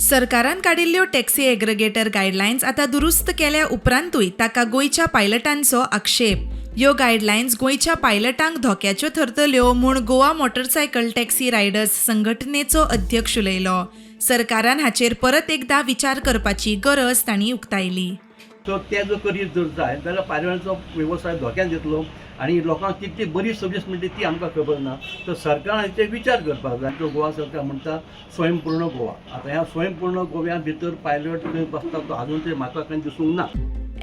सरकारान काडिल्ल्यो taxi एग्रगेटर guidelines आतां दुरुस्त केल्या उपरांतूय ताका गोंयच्या पायलटांचो आक्षेप. ह्यो गायडलायन्स गोंयच्या पायलटांक धोक्याच्यो थरतल्यो म्हूण गोवा मोटरसायकल टॅक्सी रायडर्स संघटनेचो अध्यक्ष उलयलो. सरकारान हाचेर परत एकदा विचार करपाची गरज तांणी उक्तायली. सो ते जर करीत जर जाय जाल्यार पायलटाचो वेवसाय धोक्यान येतलो आनी लोकांक कितली बरी सर्वीस मेळटा ती आमकां खबर ना. तर सरकारान हाचेर विचार करपाक जाय. जो गोवा सरकार म्हणटा स्वयंपूर्ण गोवा, आतां ह्या स्वयंपूर्ण गोव्या भितर पायलट खंय बसता तो आजून तरी म्हाका खंय दिसूंक ना.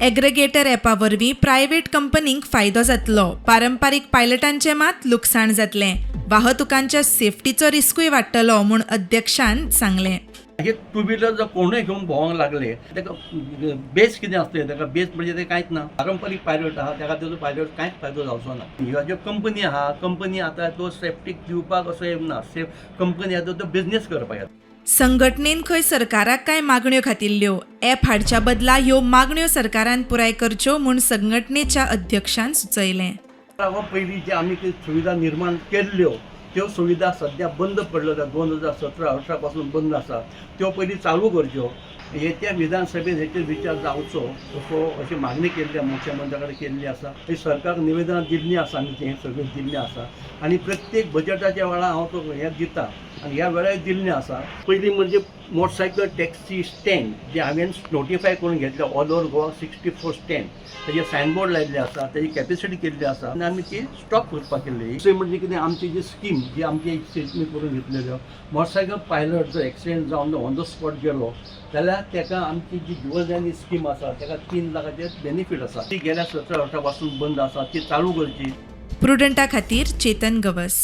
एग्रगेटर ॲपा वरवीं प्रायव्हेट कंपनींक फायदो जातलो, पारंपारीक पायलटांचें मात लुकसाण जातलें. वाहतुकांच्या सेफ्टीचो रिस्कूय वाडटलो म्हूण अध्यक्षान सांगलें. हे टू व्हिलर जर कोणूय घेवन भोंवंक लागले, ताका बेस कितें आसतलें? ताका बेस म्हणजे तें कांयच ना. पारंपारीक पायलट आहा, ताका तेजो पायलट कांयच फायदो जावचो ना. ह्यो ज्यो कंपनी आहा, कंपनी आतां तो सेफ्टीक दिवपाक असो येना. सेफ कंपनी आतां तो बिजनेस करपाक येता. संघटनेन खंय सरकाराक कांय मागण्यो घातिल्ल्यो. ॲप हाडच्या बदला ह्यो मागण्यो सरकारान पुराय करच्यो म्हूण संघटनेच्या अध्यक्षान सुचयलें. पयलीं जे आमी सुविधा निर्माण केल्ल्यो, त्यो सुविधा सद्या बंद पडल्यो. 2017-18 पासून बंद आसा. त्यो पयलीं चालू करच्यो. येत्या विधानसभेत हेचेर विचार जावचो असो अशी मागणी केल्ली मुख्यमंत्र्या कडेन केल्ली आसा. ही सरकाराक निवेदनां दिल्लीं आसा. आमी तें सगळें दिल्लें आसा आनी प्रत्येक बजटाच्या वेळार हांव तो हें दिता आनी ह्या वेळार दिल्लें आसा. पयलीं म्हणजे मोटरसायकल टॅक्सी स्टँड जे हांवें नोटिफाय करून घेतले, ऑल ओवर गोवा 64 स्टँड, तेजे सायनबोर्ड लायिल्ले आसा, तेजी कॅपेसिटी केल्ली आसा आनी आमी ती स्टॉप करपाक केल्ली. दुसरें म्हणजे कितें, आमची जी स्कीम जी आमची स्टेटमेंट करून घेतलेल्यो, मोटरसायकल पायलट जर एक्सिडेंट जावन ऑन the spot गेलो जाल्यार ताका आमची जी जीवनदायनी स्कीम आसा, ताका 3 लाखाचे बेनिफीट आसा. ती गेल्या 17 वर्सां पासून बंद आसा, ती चालू करची. प्रुडंटा खातीर चेतन गवस.